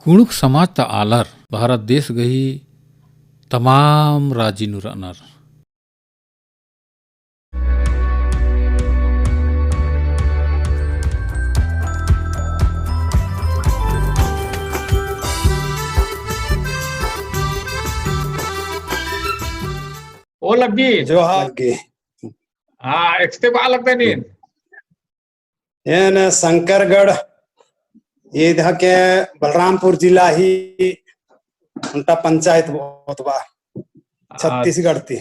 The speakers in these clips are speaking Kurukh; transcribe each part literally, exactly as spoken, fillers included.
कुँड़ुख़ समाज ता आलर भारत देश गही तमाम राजी नू रअनर। ओ लग्गी। जोहार गे। हाँ, एकसते बआ लगदय नीन। एन शंकरगढ़, ईद हके बलरामपुर जिला ही, ओन्टा पंचायत बओत बा, आ, छत्तीसगढ़ ती।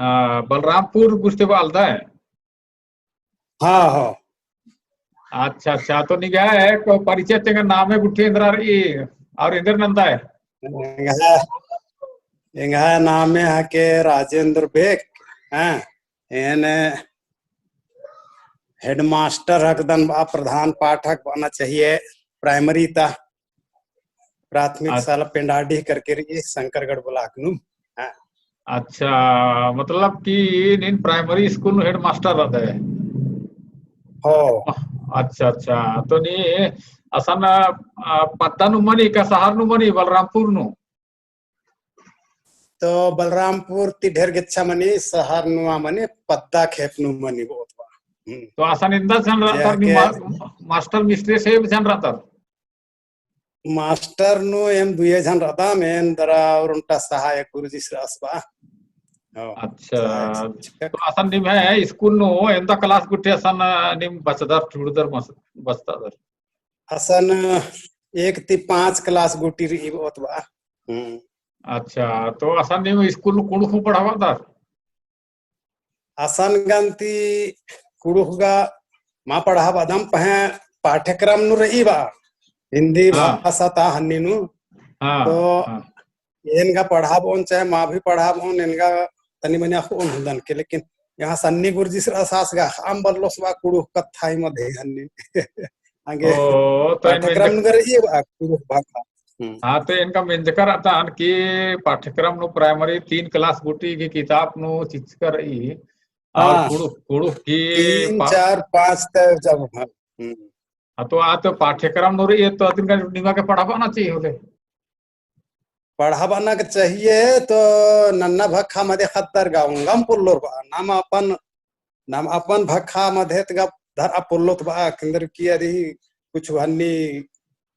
आ, बलरामपुर गुस्ते बआ लगदय? हाँ, हाँ। अच्छा, अच्छा, तो निंग्है परिचय तेंगा नामे गुट्ठी एन्दरा रई, और एन्देर नन्दय? एंग्है, एंग्है नामे हके राजेंद्र बेक, हाँ। एन headmaster हकदन बा, प्रधान पाठक बअना चाहिए primary ता, प्राथमिक अच्छा। शाला पेंडाडीह करके रई शंकरगढ़ block नू। हाँ। अच्छा, मतलब कि नीन primary school नू headmaster रअदय? हो। अच्छा, अच्छा। तो नी असन, आ, पद्दा नू मनी का शहर नू मनी बलरामपुर नू? तो बलरामपुर ती ढेर गेच्छा मनी, शहर नू आ मनी, पद्दा खेप नू मनी बओत बा। हम्म। तो असन एन्दा झन रअदर, जे नी हके मा-, master mistress एम झन रअदर? Master नू एम दुइये झन रअदम, एन दरा और ओन्टा सहायक गुरुजी रअस बा। हो, अच्छा, सहायक शिक्षक। तो असन निम्है school नू एन्दा class गुट्ठी असन नीम बचदर, ठुड़दर, बस-, बचदर? असन एक ती पाँच class गुट्ठी रई बओत बा। हम्म। अच्छा, तो असन नीम school नू कुँड़ुख़ हूँ पढ़ाबअदर? असन गंती कुँड़ुख़ गा मा पढ़ाबअदम, पहें पाठ्यक्रम नू रई बा, हिंदी हाँ। भाषा ता हन्नी नू। हाँ, तो हाँ। एन गा पढ़ाबओन, चाहे मा भी पढ़ाबओन, एन गा तनी मनी अख़ओन होदन के, लेकिन यहाँ सन्नी गुरुजी रअस, आस गा अख़अम बल्लोस बा कुँड़ुख़ कत्था ही मधे हन्नी। आगे ओ, तो एन पाठ्यक्रम मेंजक- नू रई बा कुँड़ुख़ भाखा। हम्म। हाँ, तो एन गा मेंजका रअदन कि पाठ्यक्रम नू primary तीन class गुट्ठी की किताब नू चिच्चका रई, और हाँ। कुँड़ुख़, कुँड़ुख़ की तीन, पा- चार, पाँच तक जब, हाँ। हम्म। हाँ, तो आ तो पाठ्यक्रम नू रई, तो अदिन गा निमा गे पढ़ाबअना चाहिए होले। पढ़ाबअना के चाहिए, तो नन्ना भखा मधे ख़द्दर गा ओंगम पोल्लोर बा। नाम अपन, नाम अपन भखा मधे त गा धरआ पोल्लोत बा, केन्देर की अदी कुछ हन्नी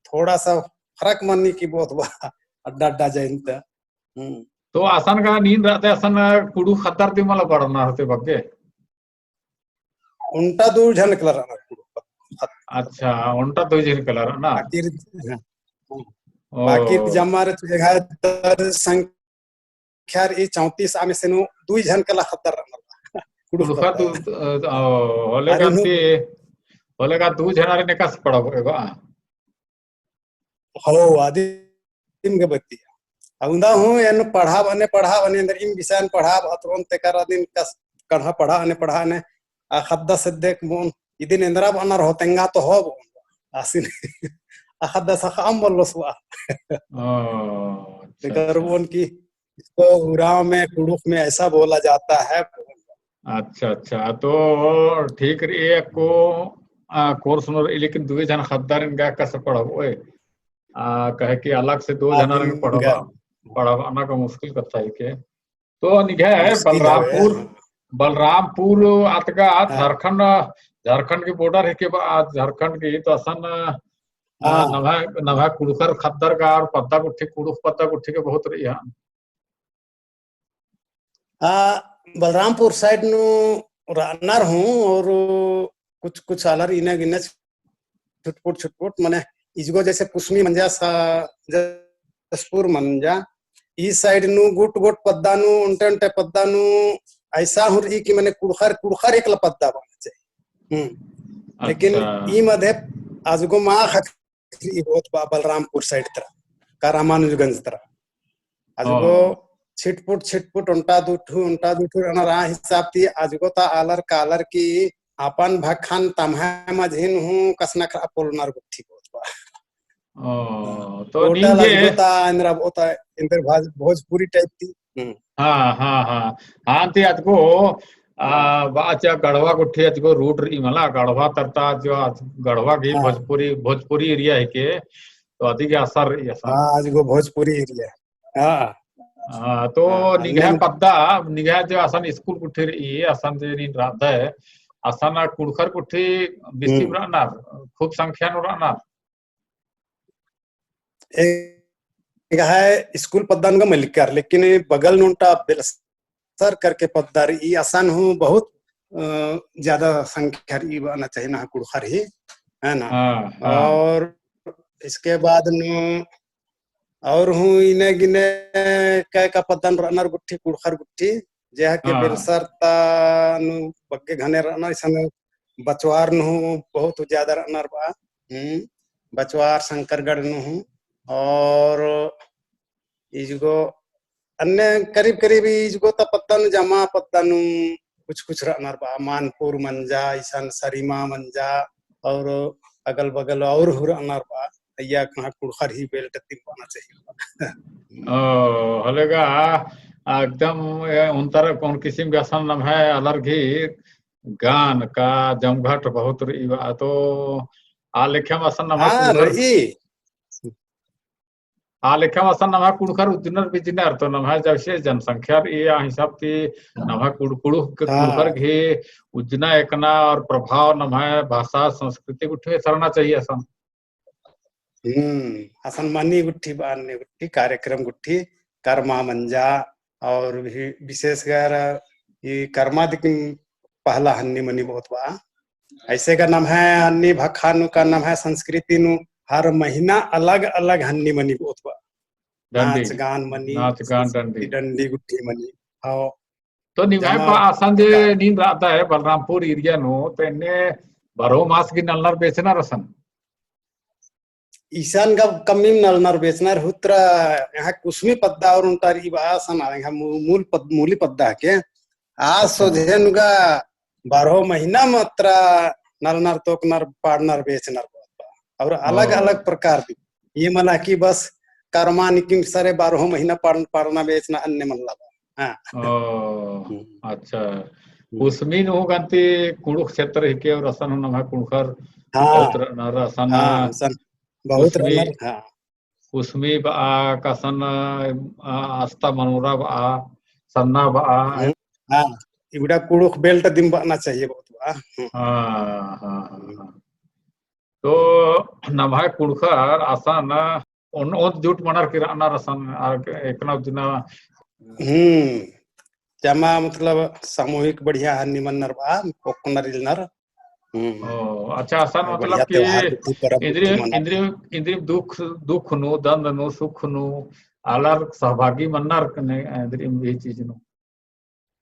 थोड़ा सा फरक मनी की बओत बा, अड्डा अड्डा जैन त। हम्म। तो असन गा नीन रअदय असन कुँड़ुख़ ख़द्दर ती मला बरना होते बग्गे? ओन्टा दुई झन कला रअनर कुँड़ुख़। अच्छा, ओन्टा दुई झन कला रअनर। बाकी, हाँ। ओ। बाकी जम्मा रे तो एंग्है दर संख्या रई चौंतीस, आमे से नू दुई झन कला ख़द्दर रअनर। कुँड़ुख़ कुँड़ुख़ ख़द्दर। दु-, अ, ओ, होले अरे गा नु- ती, होले गा दुई झन आरिन एकासे पढ़ाबओ एबा। हो, अदिम गे बत्ती। अउंदा हूँ एन पढ़ाबअने, पढ़ाबअने एन्देर इम विषयन पढ़ाबअतरओन तेकर अदिन कस कढ़ा पढ़ाबअने, पढ़ाबअने, आ ख़द्दस देख मोन, इदिन एन्दरा बअनर हो तेंगा तो हो बओन। आसिन, आ ख़द्दस अख़अम बल्लोस बा। ओ, अच्छा, तेकर अच्छा। बओन कि इसको उराँव में, कुँड़ुख़ में ऐसा बोला जाता है। अच्छा, अच्छा, तो ठीक रई अक्कु, आ, course नू रई, लेकिन दुई झन ख़द्दारिन गा एकासे पढ़ाबओ, आ, कहे कि अलग से दो झन आरिन पढ़ाबआ, पढ़ाबअना का मुश्किल कत्था हिके। तो निंग्है बलरामपुर, बलरामपुर आद गा झारखंड, झारखंड की border हिके बा, आ, झारखंड की तो असन, आ, हाँ। नम्है, नम्है कुँड़ुख़र ख़द्दर गा और पद्दा गुट्ठी, कुँड़ुख़ पद्दा गुट्ठी के बहुत रई हाँ। आ, बलरामपुर side नू रअनर हूँ और कुछ, कुछ आलर इन्ना गिन्ना छुटपुट, छुटपुट, मने इजगो जैसे कुसमी मंजा सा, जसपुर मंजा, ई side नू गुट, गुट पद्दा नू, उन्टे, उन्टे पद्दा नू, ऐसा हूँ रई कि मने कुँड़ुख़र, कुँड़ुख़र एकला पद्दा बअना चाहिए। हम्म। लेकिन अच्छा। ई मधे आजगो मा ख़क्खरी बओत बा बलरामपुर side तरा, का रामानुजगंज तरा। आजगो हाँ। छिटपुट, छिटपुट ओन्टा दुठू, ओन्टा दुठू रअनर आ हिसाब ती आजगो ता आलर कालर की अपन भखन तम्है मझिन हूँ कछनखरआ पोल्लनर गुट्ठी बओत बा। ओ, तो total नीन गे आजगो ता एन्दरा बओत, एन्देर भाज-, भोजपुरी type ती। हम्म। हाँ, हाँ, हाँ। हाँ, ती अतको, आ, हाँ। बा, अच्छा, गढ़वा गुट्ठी अतको root रई मला, गढ़वा तरता जो अत-, गढ़वा की हाँ। भोजपुरी, भोजपुरी area हिके, तो अदिगे असर रई असन। हाँ, अदिगो भोजपुरी area। हाँ। हाँ, तो हाँ, निंग्है अन्ने पद्दा, निंग्है जो असन school गुट्ठी रई, असन जे नीन रअदय, असन कुँड़ुख़र गुट्ठी बेसी हम्म। रअनर, खूब संख्या नू रअनर। एंग्है school पद्दा नू गा मलिकर, लेकिन बगल नू ओन्टा बेलसर करके पद्दा रई, असन हूँ बहुत, अ, ज्यादा संख्या रई बअना चाहिए ना कुँड़ुख़र ही, है ना? हाँ, हाँ। और इसके बाद नू और हूँ इन्ने गिन्ने कय का पद्दा नू रअनर गुट्ठी, कुँड़ुख़र गुट्ठी, जेहा के हाँ। बेलसर ता नू बग्गे घने रअनर, इसन बचवार नू हूँ बहुत ज्यादा रअनर बा। हम्म, बचवार शंकरगढ़ नू हूँ। और इजगो अन्ने करीब करीब इजगो ता पद्दा नू जमा पद्दा नू कुछ कुछ रअनर बा, मानपुर मंजा, इसन सरीमा मंजा, और अगल बगल और हूँ रअनर बा। अइय्या कहाँ कुँड़ुख़र ही बेल्ट तिम बअना चाहिए। ओ, होले गा, आ, एकदम, ए, ओन्तर कौन किसिम गा असन नम्है आलर गही गान का जमघट बहुत रई बा, तो आ लेखम असन नम्है हाँ, कुँड़ुख़र रई। आ लेखम असन नम्है कुँड़ुख़र उज्जनर बिज्जनर तो नम्है जैसे जनसंख्या रई आ हिसाब ती नम्है कुँड़-, कुँड़ुख़-, हाँ। कुँड़ुख़र गही उज्जना एकना और प्रभाव नम्है भाषा संस्कृति गुट्ठी एथरना चाहिए असन। हम्म, असन मनी गुट्ठी बा, अन्ने गुट्ठी कार्यक्रम गुट्ठी करमा मंजा और भी विशेषकर ई करमा दिकिम पहला हन्नी मनी बहुत बा। ऐसे का नम्है हन्नी भखा नू का नम्है संस्कृति नू हर महीना अलग-अलग हन्नी मनी बहुत बा। डंडी। नाच गान मनी, नाच गान संस्कृति डंडी। डंडी गुट्ठी मनी। हाँ। तो निम्है जमा पा असन जे का नीन रअदय बलरामपुर area नू, तो एन्ने बारहो मास गही नलनर बेचनर असन? इसन गा कम्मिम नलनर बेचनर हुतरा, यहाँ कुसमी पद्दा और ओन्टा रई बा असन, यहाँ मू-, मूल पद-, मूली पद्दा के। आ हाँ। सोझे नू गा बारहो महीना मात्रा नलनर तोकनर पाड़नर बेचनर बा। और अलग-अलग ओ। प्रकार दी। ये मला कि बस करमा निकिम सरे बारहो महीना पाड़-, पाड़ना बेचना अन्ने मला बा। हाँ। ओ, हम्म। अच्छा। हम्म। कुसमी नू गन्ती कुँड़ुख़ क्षेत्र हिके और असन हूँ नम्है कुँड़ुख़र हाँ। बहुत रअनर असन हाँ, असन बहुत कुसमी, रअनर, हाँ। कुसमी बआ, कसन, अ, अस्ता मनोरा बआ, सन्ना बआ। हम्म, हाँ, इबड़ा कुँड़ुख़ बेल्ट दिम बअना चाहिए बहुत बआ। हम्म। हाँ, हाँ, हाँ, हाँ। तो नम्है कुँड़ुख़र असन ओन-, ओन्द जुट मनर की रअनर असन, आ, एकना उज्जना। हम्म, जमा मतलब सामूहिक बढ़िया हन्नी मनर बआ, ओक्कनर इलनर। हम्म। ओ, अच्छा, असन मतलब कि इन्द्रिम, इन्द्रिम दुख, दुख नू, दंद नू, सुख नू, आलर सहभागी मनर कने इन्द्रिम ई चीज नू।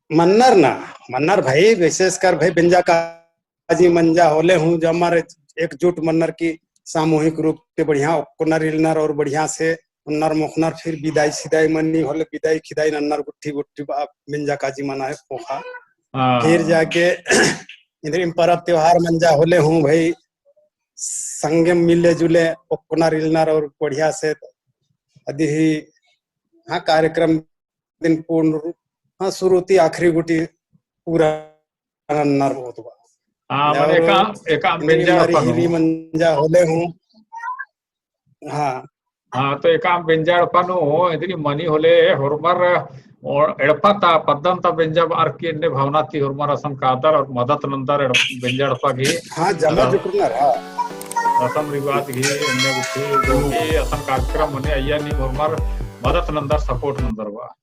मन्नर ना, मन्नर भाई, विशेषकर भाई बेंजा काजी मंजा होले हूँ, जो हमारे एकजुट मन्नर की सामूहिक रूप के बढ़िया ओक्कनर इलनर और बढ़िया से उन्नर मोखनर फिर बिदाई सिदाई मन्नी होले बिदाई खिदाई नन्नर गुट्ठी गुट्ठी बा बेंजा काजी मना है पोखा। हाँ। फिर जाके इन्द्रिम परब त्योहार मंजा होले हूँ भाई संगे मिले जुले ओक्कनर इलनर और बढ़िया से अदी ही हाँ कार्यक्रम दिन पूर्ण रूप, हाँ, शुरू ती आखिरी गुटी पूरा नन्नर बहुत बा। हाँ, मने और एका, एका इन्द्रिम बेंजा हमारी एड़पा नू। हिरी मंजा होले हूँ। हाँ। हाँ, तो एका बेंजा एड़पा नू, इन्द्रिम मनी होले होरमर, और एड़पा ता, पद्दन ता बेंजा बअर की एन्ने भावना ती होरमर असन कादर और मदत नन्दर एड़-, बेंजा एड़पा गही। हाँ, जमा र-, जुटनर, हाँ। रसम रिवाज गही, एन्ने गुट्ठी, जो कि असन कार्यक्रम मने अइय्या नीम होरमर मदत नन्दर, support नन्दर बा।